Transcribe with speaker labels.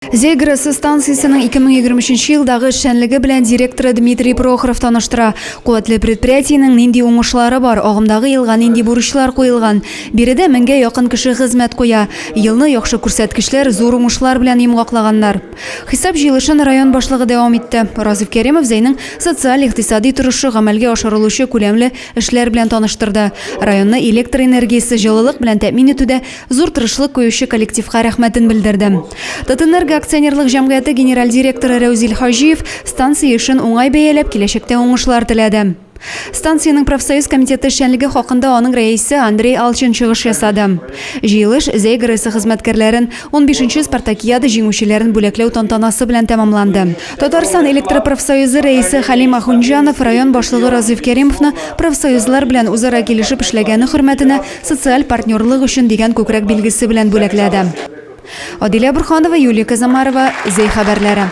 Speaker 1: Зәй ГРЭСы станциясенең 2023 елдагы эшчәнлеге белән директоры Дмитрий Прохоров таныштыра. Куәтле предприятиенең нинди уңышлары бар, агымдагы елга нинди бурычлар куелган? Биредә меңгә якын кеше хезмәт куя. Елны яхшы күрсәткечләр, зур уңышлар белән йомгаклаганнар. Хисап җыелышын район башлыгы дәвам итте. Разиф Кәримов Зәйнең социаль-икътисади торышы, гамәлгә ашырылучы күләмле эшләр белән таныштырды. Районны электр энергиясе, җылылык белән тәэмин итүдә Зур тырышлык куючы коллективка рәхмәтен белдерде. Татэнерго акционерлык җәмгыяте генераль директоры Рәүзил Хаҗиев станция эшен уңай бәяләп, киләчәктә уңышлар теләде. Станциянең профсоюз комитеты эшчәнлеге хакында аның рәисе Андрей Алчин чыгыш ясады. Җыелыш Зәй ГРЭСы хезмәткәрләрен, унбишенче спартакиада җиңүчеләрен бүләкләү тантанасы белән тәмамланды. Татарстан электропрофсоюзы рәисе Хәлим Ахунҗанов район башлыгы Разиф Кәримовны профсоюзлар белән үзара килешеп эшләгәне хөрмәтенә Социаль партнерлык өчен дигән күкрәк билгесе белән бүләкләде. Адилә Борһанова, Юлия Казамарова, Зәй хәбәрләре.